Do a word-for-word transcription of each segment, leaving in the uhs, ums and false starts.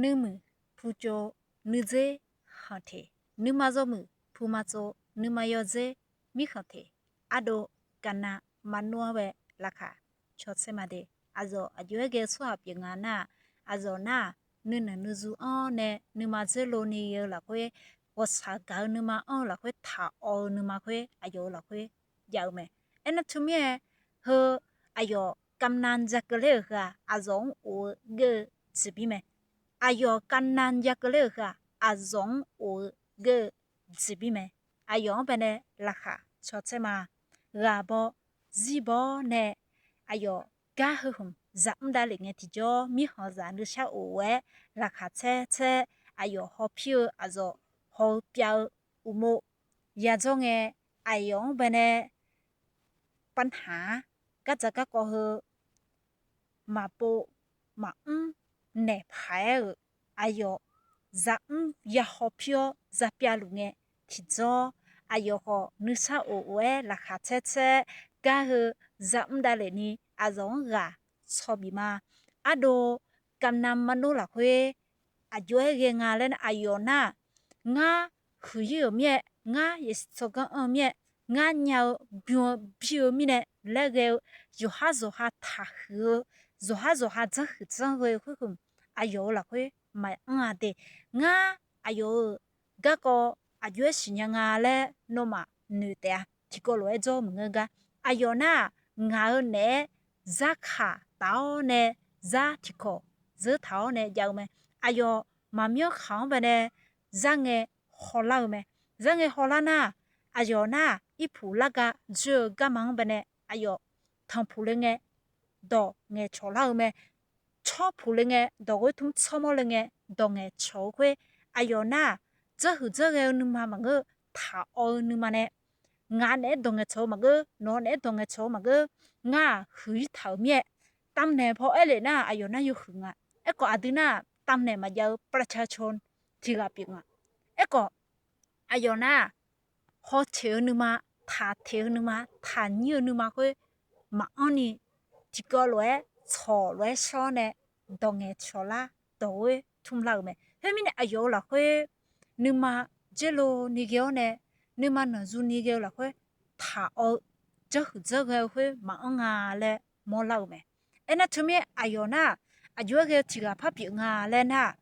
Nuirmuiq putsov nuidzer khanqteq, nuima yawmuiq pumatsov nuima yawdzer mirkhanqteq, ardov gavnav maqnov-anr bae laqkhaq cawtsaer ma de. Aqyawf aqjox-aer ghae-eu tsawrhaq pyeuf nga nar-aq, aqyawf nar-aq, nuinanq nuizu anr nae nuima dzoerlov ni ghae-eu lafkhoer, ghawqshaq gaq-eu nuima anr-eu lafkhoer taq awv-eu nuima khoer aqyawf-euq lafkhoer jav-eu mae. Aernar teumirnae heu aqyawf gavnav ja keuvler-euq heu-aq, aqyawf-anr of-eu geur-eu jeqbir mae. Aqyawf gavnav ja keuvler-euq heu-aq, aqyawf-anr of-eu geur-eu jeqbir mae. Aqyawf-anr bae nae laqkhaq cawtsaer ma. Ghaq baw zir baw-awr nae aqyawf gar heu hmq zaqmr davlef ngae tiqjawr, mirkhanqzaq nuisar of-aer laqkhaq tsaer tsaer, aqyawf hawpir-eu aqyawf haw-eu pyav-eu uqmov yadzawr ngae, aqyawf-anr bae nae panhaq-ar, gardzaq garkawv heu maqpov maqmr naeq paq-aer-euq aqyawf zaqmr ya hawpir-awr za pyavluf ngae tiqjawr, aqyawf khawf nuisar of-aer laqkhaq tsaer tsaer, gar heu zaqmr davlef ni aqyawf-anr ghaq tsawq bif ma. Ardov gavnav maqnov lafkhoer aqjox-aer ghae nga laer nar, aqyawf nar-aq, ngar huiq-ir-euq mir-aer, ngar yasiq tsawrganr anr-eu mir-aer, ngar nya-eu bym-eu bir-eu mirnae laer ghae-eu, yawqhar yawqha taqhuiq-eu, yawqhar yawqha dzanrhuiq dzanr ghae-eu khoer hmq, aqyawf-euq lafkhoer maqanr-a de. Ngar aqyawf-euq garkawv aqjox-aer siqnya nga laer nawmaf noeq taef-a. Tiqkawv lof-aer dzawr maqngeur gar, aqyawf nar-aq, ngaq-euq naeq-aer zarkaq taf-awr nae, zar tiqkawq zeur taq-awr nae jav-eu mae. Aqyawf maqmyanr khaq-anr bae nae zar ngae hawlar-eu mae. Zar ngae hawlar nar-aq, aqyawf nar-aq, irpuq larga dzoer-eu garma-anr bae nae aqyawf tanqpuq le ngae dawq ngaeqcawq lar-eu mae. Tsawrpuq le ngae dawq ghoer tmr, tsawrmawr le ngae dawq ngaeqcawq-eu khoer, aqyawf nar-aq, dzanrhuiq dzanr ghae-eu nuima maqngeur, taq awv-eu nuima nae, ngaq naeq-aer dawq ngaeqcawq-eu maqngeur, nawq naeq-aer dawq ngaeqcawq-eu maqngeur, ngar-aq huiq-ir taq-euq mir-aer, tavnaeq paw aer lef nar-aq, aqyawf nar yawhuiq nga. Aerkhawf aqdui nar-aq, tavnaeq maqjav-eu ประชาชน tiq ghaq pyeuf nga. Aerkhawf aqyawf nar-aq, hawteq-eu nuima, taqteq-eu nuima, taqnyir-eu nuima khoer maqanr ni, tiqkawv lof-aer tsawq lof-aer shawr nae dawq ngaeqcawq lar, dawq ghoer tmr lar-eu mae. Khoermirnae aqyawf-euq lafkhoer nuima dzoerlov ni ghae-awr nae, nuima nanqzu ni ghae-eu lafkhoer taq awv-eu, dzanrhuiq dzanr ghae-eu khoer maqanr nga laer mawrlar-eu mae. Aernar teumirnae aqyawf nar-aq, aqjox-aer ghae-eu tiq ghaq par pyeuf nga laer nar-aq,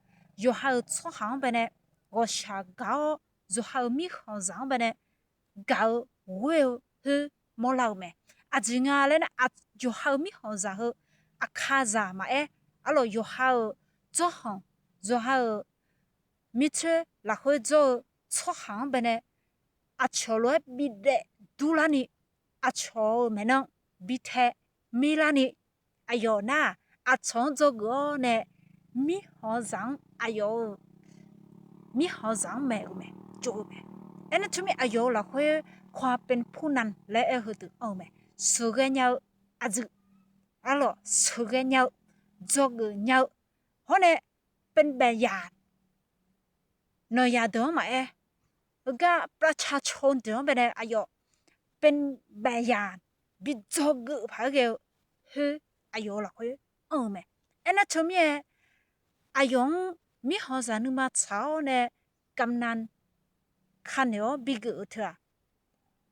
yawqha-euq tsawrhaq-anr bae nae ghawqshaq gaq-awr, yawqha-euq mirkhanqzaq-anr bae nae gaq-eu ghoer-eu khoer mawrlar-eu mae. Aqjeq nga laer nar, yawqha-euq mirkhanqzaq heu aqkazaq maqaer, arlawq yawqha-euq tsawrhaq, yawqha-euq mirtsoer lafkhoer jawr-eu tsawrhaq-anr bae nae aqcawq lof-aer bidaef durlar ni, aqcawq-euq maeqnan bi tae mirlar ni, aqyawf nar-aq, aqcawq-anr dzawgeuf-awr nae mirkhanqzaq-anr, aqyawf-euq mirkhanqzaq-anr maeq-eu mae, tsov-eu mae. Aernar teumirnae aqyawf-euq lafkhoer ความเป็นผู้นำ laer aer-eu heudeuq anr-eu mae. Sheuqghae nya-eu aqdui, arlawq sheuqghae nya-eu, dzawgeuf nya-eu, hawr nae เป็นแบบอย่าง nawq yaq deuq-anr maqaer, heugar ประชาชน deuq-anr bae nae aqyawf เป็นแบบอย่าง bi dzawgeuf paq-aer ghae-eu khoer aqyawf-euq lafkhoer anr-eu mae. Aernar teumirnae aqyawf-anr mirkhanqzaq nuima tsaq-awr nae กำนัน kanaeq-awr bigeuf-eu teu-aq,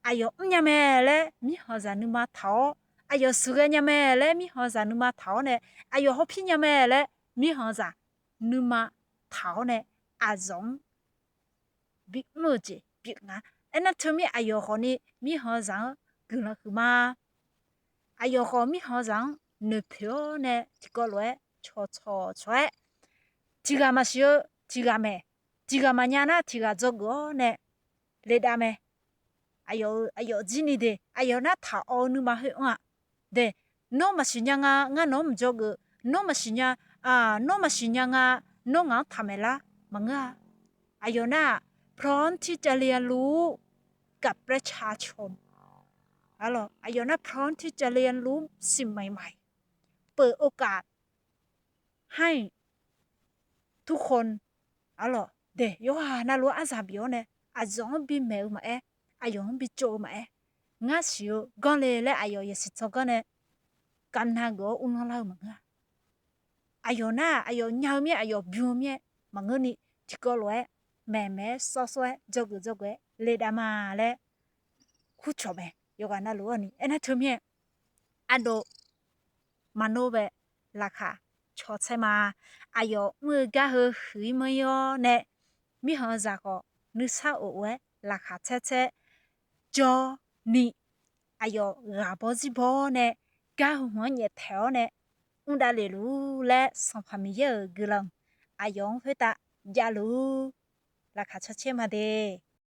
aqyawf mrnya mae laer mirkhanqzaq nuima taq-awr, aqyawf sheuqghae nya mae laer mirkhanqzaq nuima taq-awr nae, aqyawf hawpir nya mae laer mirkhanqzaq nuima taq-awr nae, aqzawq-anr bimr-eu jeq pyeuf nga. Aernar teumirnae aqyawf khawfni mirkhanqzaq-anr guiqlanq huiqma. Aqyawf khawf mirkhanqzaq-anr noeqpoeq-awr nae tiqkawv lof-aer cawqcawq cawq-aer, tiq ghaq maqsiq-eu tiq ghaq maeq, tiq ghaq maqnya nar tiq ghaq dzawgeuf-awr nae ledav mae. Aqyawf-eu aqyawf jir ni de, aqyawf nar taq awv-eu nuima khoer anr-aq de, nawr maqsiq nya nga, ngar nawq-anr maqdzawgeuf, nawr maqsiq nya, nawr maqsiq nya nga, nawr ngaq-anr taqmaeq lar maqngeur-a. Aqyawf nar-aq พร้อมที่จะเรียนรู้กับประชาชน aqlawq aqyawf nar พร้อมที่จะเรียนรู้สิ่งใหม่ๆ เปิดโอกาสให้ทุกคน aqlawq de, yawqghaq navluf-anr aryaq bif-awr nae, aqzawq-anr bimaeq-eu maqaer, aqyawf-anr bitsov-eu maqaer, ngar siq-eu ganr le laer aqyawf yasiq tsawrganr nae gavnav geuf-awr uvlanr lar-eu maqngeur-a. aqyawf nar-aq, aqyawf nya-eu mir-aer, aqyawf bym-eu mir-aer maqngeurni, tiqkawv lof-aer maeqmaeq-aer sawrsawr-aer dzawgeuf dzawgeuf-aer le dav ma laer kurcawq mae. Yawqghaq navluf-awr ni aernar teumirnae, ardov maqnov bae laqkhaq cawtsaer ma. Aqyawf mr-eu gar heu huiq-ir manr-ir-awr nae, mirkhanq-eu zaq khawf nuisar of of-aer laqkhaq tsaertsaer jawr ni, aqyawf ghaq bawr zir bawr nae gar heu hmq-anr nyaeftaeq-awr nae mr davlef luf-ur laer, Sanqpaq Miqyaer-euq guiqlanq aqyawf-anr khoertav javluf-ur. Laqkhaq caer caer ma de.